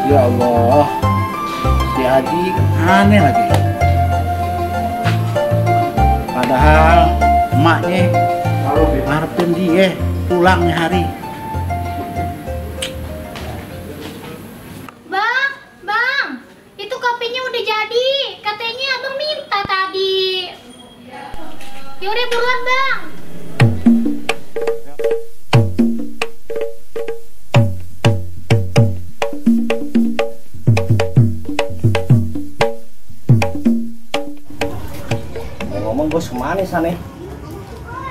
Ya Allah, si Haji aneh lagi. Padahal emaknya ngarepin dia pulangnya hari. Bang, itu kopinya udah jadi. Katanya abang minta tadi. Yaudah buruan bang. Ngomong bos kemana sana?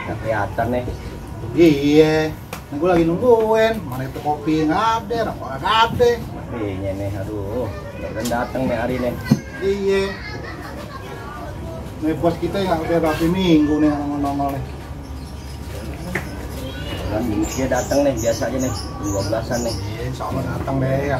Nggak kelihatan nih. Iya, gue lagi nungguin. Mana itu kopi nggak ada, rokok nggak ada. Kopinya nih, aduh, udah datang nih hari nih. Iya. Nih bos kita yang udah berapa minggu nih nongol-nongol nih. Dan dia datang nih, biasa aja nih, 12-an nih. Iya, insya Allah datang deh ya.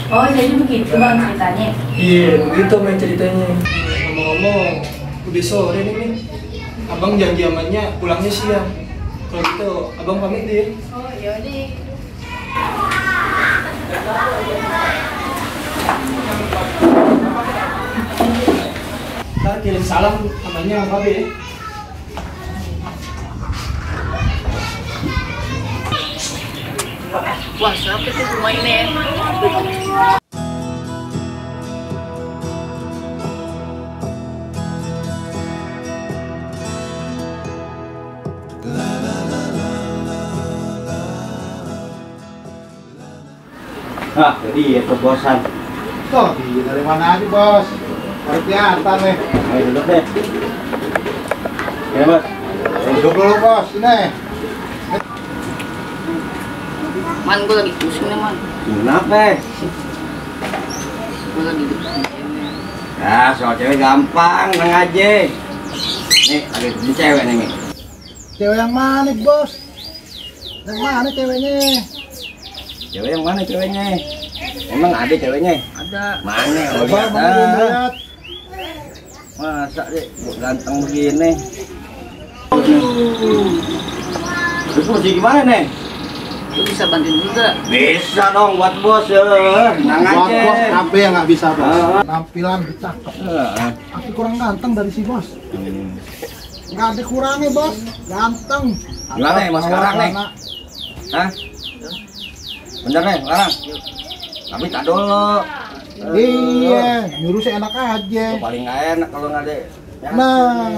Oh jadi begitu bang ceritanya? Iya, begitu main ceritanya. Ngomong-ngomong, udah sore nih. Abang janji amannya pulangnya siang. Kalau gitu, abang pamit deh. Oh yaudah. Ntar kirim salam amannya apa ya? Wah siapa tuh rumah ini ya? Ah, jadi itu bosan. Tuh, iya dari mana aja bos? Harus kelihatan nih. Ayo duduk deh. Ya bos. Duduk dulu bos, ini. Man gue lagi pusing nih man. Kenapa? Gue lagi pusing. Ya, soal cewek gampang, tenang aja. Nih, ada di cewek nih. Cewek yang mana bos? Yang mana ceweknya? Cewek yang mana ceweknya? Emang ada ceweknya? Ada. Mana? Oh, Coba lihat mana belum dah. lihat? Masa deh, ganteng begini. Terus mesti gimana nih? Lu bisa bantuin juga. Bisa dong buat bos ya. Tenang Buat aja. bos apa yang nggak bisa bos? Ah. Tampilan cakep. Ah. Aku kurang ganteng dari si bos. Nggak ada kurangnya bos, ganteng. Gimana ya, Mas, sekarang nih? Hah? Bener nih, larang. Tapi tak dulu. Iya, nyuruh saya enak aja. Itu paling nggak enak kalau nggak ada. Ya, Nah,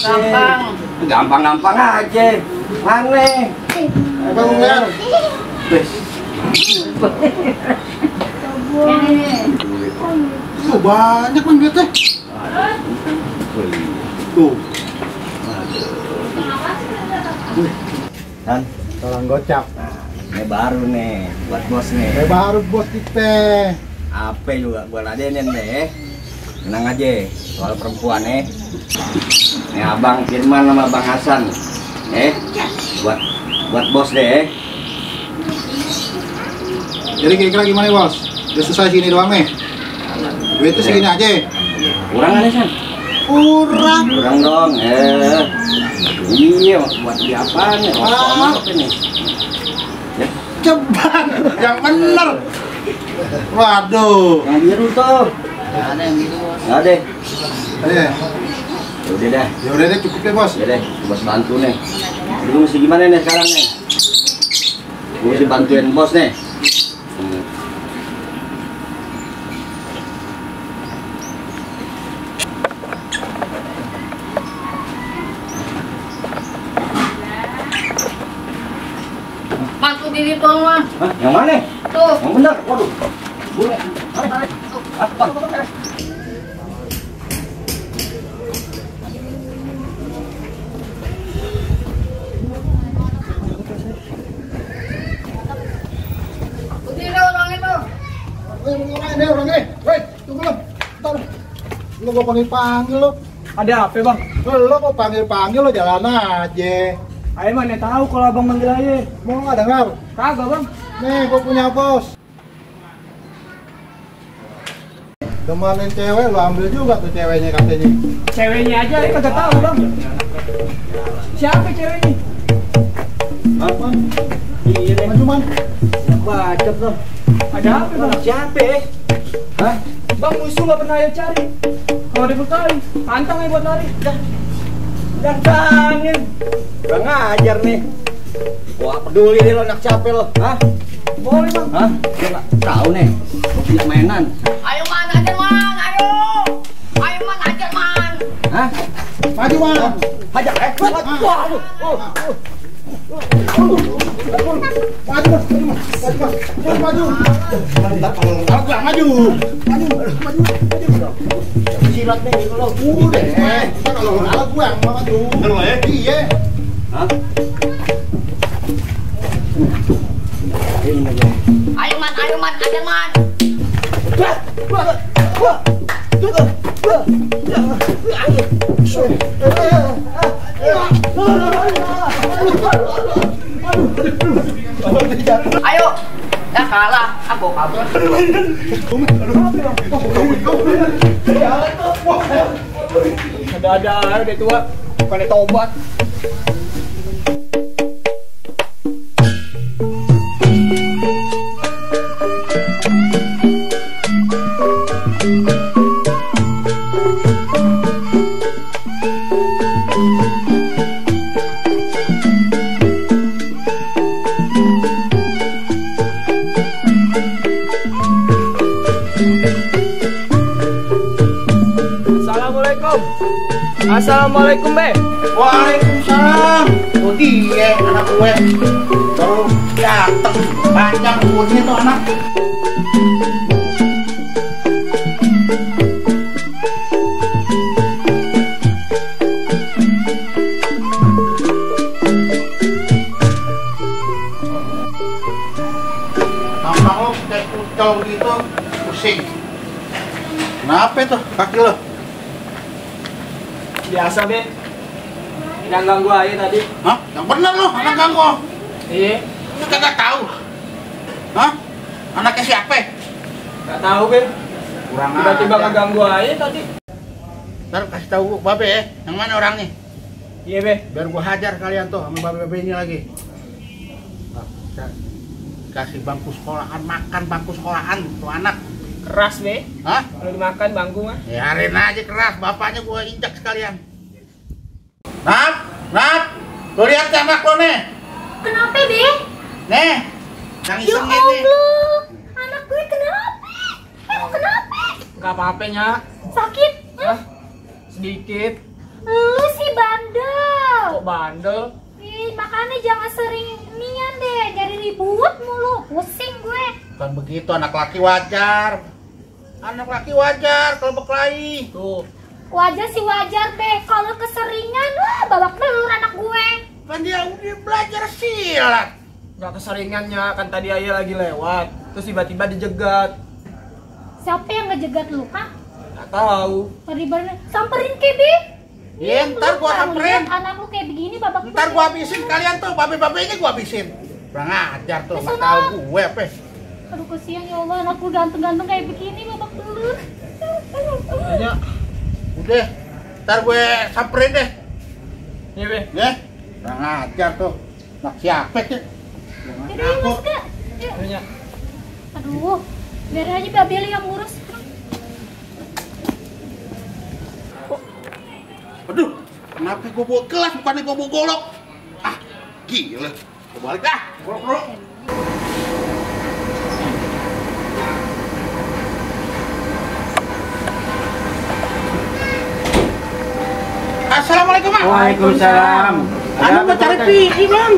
Gampang. gampang-gampang aja. Mana? abang lihat. Tuh banyak bang duitnya. Tuh. Dan Tolong gocap. ini baru nih buat bos nih. Baru bos kita. Apa juga buat adenin deh. Tenang aja soal perempuan nih. Nih abang Firman sama Bang Hasan. Buat bos deh. Jadi kira-kira gimana bos? Udah selesai sini doang nih? Duitnya segini aja. Kurang ada San? Kurang. Kurang dong. Iya buat di apaan nih? Ah. Apa nih? Ya, Cepat, yang bener. Waduh. yang biru tuh. Gak ada yang gitu bos. Nggak ada. Eh, Udah dah. ya udah deh cukup deh bos. Ya deh, bos bantu nih. Lu mesti gimana nih sekarang nih? Gue mesti bantuin bos nih. Masuk diri tuh mah. Hah? Yang mana? Tuh. Yang benar. Waduh. Boleh. gua panggil lo. Ada apa bang? Lo kok panggil lo jalan aja. Ayo mana tahu kalau abang manggil aja. Mau nggak dengar? Kagak bang. Nih, gua punya bos. Kemarin cewek lo ambil juga tuh ceweknya katanya. Ceweknya aja, ya kagak tahu bang. Siapa ceweknya? Apa? Iya, maju man. Bacot lo. Ada apa bang? Siapa? Hah? Bang musuh nggak pernah ayo cari. Kalau dibekali, pantang aja buat lari. Dah. Dangdangin. Kurang ajar nih. Wah peduli nih lo anak siapa lo? Hah? Boleh bang. Hah? Gue nggak tahu nih. Gue punya mainan. Ayo man, ajar man, ayo. Ayo man, ajar man. Hah? Maju man. Hajar Waduh. Maju maju. Kalau gua maju. Silat nih kalau Udah, kalau kalah gua yang maju. Iya. Hah? Ini aja. Ayo man, ajar man. Ayo. Ya kalah, aku kabur. Ada udah tua, bukannya tobat. Assalamualaikum be. Waalaikumsalam. Oh dia anak gue. Baru datang panjang umurnya tuh anak. Tampang lo kayak kucel gitu, pusing. Kenapa tuh kaki lo? Biasa be. Yang ganggu aja tadi. Hah? Yang bener lo, anak ganggu. Iya. Lu kagak tahu. Hah? Anaknya siapa? Gak tahu be. Kurang Tiba-tiba ajar. ngeganggu aja tadi. Ntar kasih tahu babe ya, yang mana orangnya? Iya be. Biar gua hajar kalian tuh sama babe-babe ini lagi. Nah, kasih bangku sekolahan, makan bangku sekolahan tuh anak. Keras be. Hah? Kalau dimakan bangku mah. Biarin aja keras, bapaknya gua injak sekalian. Nat, lu lihat anak lo nih. Kenapa, Be? Nih, yang Ya iseng ini. Allah, anak gue kenapa? Kenapa? Gak apa-apa nyak. Sakit? Hah? Sedikit. Lu sih bandel. Kok bandel? Ih, makanya jangan sering nian deh, jadi ribut mulu. Pusing gue. Bukan begitu, anak laki wajar. Anak laki wajar kalau berkelahi. Tuh. Wajar sih wajar, Be. Kalau keseringan, wah babak belur anak gue. Kan dia udah belajar silat. Gak keseringannya, kan tadi ayah lagi lewat. Terus tiba-tiba dijegat. Siapa yang ngejegat lu, Kak? Gak tahu. Tadi bener, samperin ke, Be. Iya, ntar gua samperin. Anak lu kayak begini babak belur. Ntar gua habisin kalian tuh, babe-babenya gua habisin. Kurang ajar tuh, nggak tahu gue apa. Aduh kasihan ya Allah, anak lu ganteng-ganteng kayak begini babak belur. Ya, udah, ntar gue samperin deh. Iya be. Ya, kurang ajar tuh. Nak siapa sih? Jadi mas Kak. Yuk. Iya. Aduh, biar aja Babel yang ngurus. Aduh, kenapa gue bawa kelas bukannya gue bawa golok? Ah, gila. Gue balik dah, golok. Assalamualaikum, Mak. Waalaikumsalam. Anu mau cari Pi, Bang.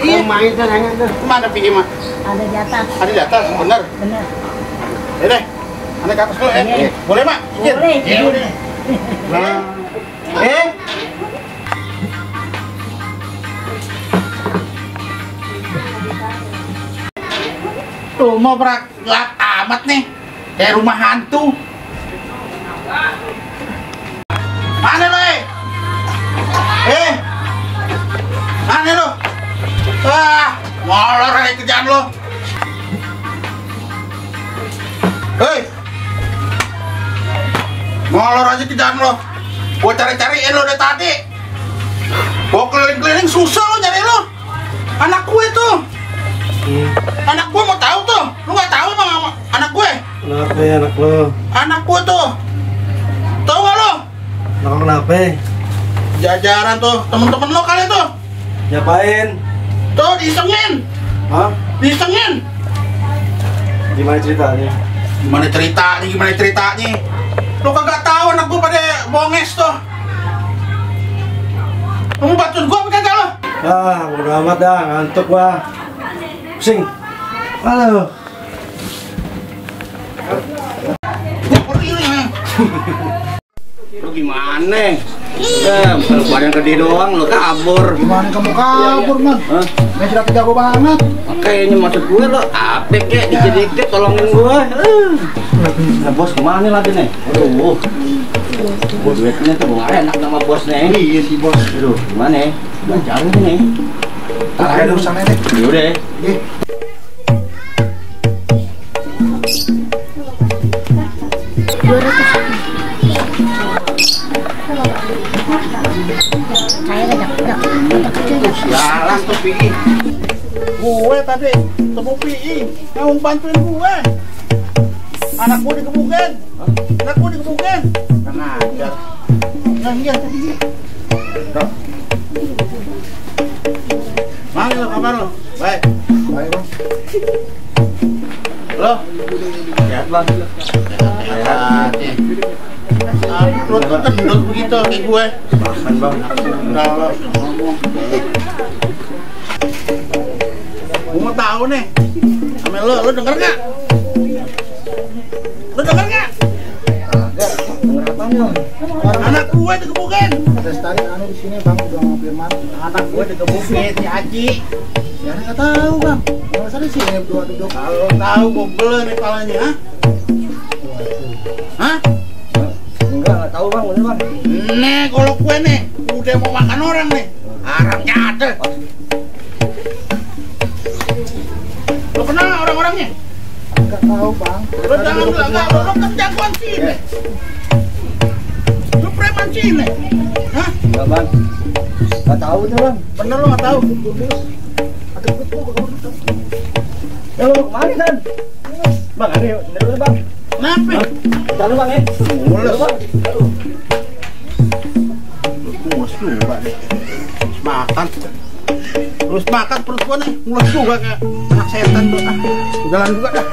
Iya. Main tuh nanya tuh. Kemana Pi, Mak? Ada di atas. Ada di atas, bener. Bener. Ya deh, anda ke atas dulu ya. Iya. Boleh, Mak? Boleh. Ya udah. Nah. Tuh mau gelap amat nih. Kayak rumah hantu. nih lo? Molor aja kerjaan lo. Hei, molor aja kerjaan lo. Gua cari-cariin lo dari tadi. Gua keliling-keliling susah lo nyari lo. Anak gue tuh. Anak gue mau tahu tuh. Lu nggak tahu emang anak gue? Kenapa ya anak lo? Anak gue tuh. Tahu nggak lo? Anak lo kenapa? Jajaran tuh, temen-temen lo kali tuh. Ngapain? Tuh diisengin. Hah? Diisengin. Gimana ceritanya? Gimana ceritanya? Lo kagak tahu anak gue pada bonges tuh. Kamu bantuin gue apa kagak lo? Bodo amat dah, ngantuk gua. Pusing. Halo. Gue pergi nih. Lu gimana? Kalau badan gede doang lu kabur. Gimana kamu kabur, Man? Hah? Main sudah jago banget. Kayaknya maksud gue lo apa kek dikit-dikit tolongin gue. Nah, bos kemana lagi nih? Aduh. Bos duitnya tuh gak enak sama bos nih. Iya sih, Bos. Aduh, gimana ya? Gak cari nih. Ada urusan ini. Yaudah. Sialan tuh Pi. Gue tadi temu Pi, mau bantuin gue. Anak gue dikebukin. Anak gue dikebukin. Kan ajar. Nah, iya tadi. Mana lo kabar lo? Baik. Baik, Bang. Lo? Lihat bang. Sehat. Perut tuh gendut begitu kayak gue. Makan bang. Kalau ngomong. Gue mau tahu nih. Sama lo denger nggak? Lo denger nggak? Anak gue dikebukin. Ada tadi anu di sini Bang udah mau firman. Anak gue dikebukin si Aji. Ya nggak tahu Bang. Masa di sini berdua duduk. Kalau tahu gue beli nih palanya, hah? Enggak tahu bang, bener bang. Nih kalau gue nih udah mau makan orang nih, harapnya ada. Lo kenal orang-orangnya? Nggak tahu Bang. Lo jangan bilang nggak, lo kan jagoan sini. Lo preman sini, hah? Enggak bang. Enggak tahu tuh bang. Bener lo nggak tahu? Ada betul kalau duduk. Ya lo kemana kan? Bang, ini dulu bang. Kenapa? Tahu bang ya? Mulai bang. Mulus juga nih. Terus makan. Terus makan perut gua nih. Mulus juga kayak anak setan tuh. Jalan juga dah.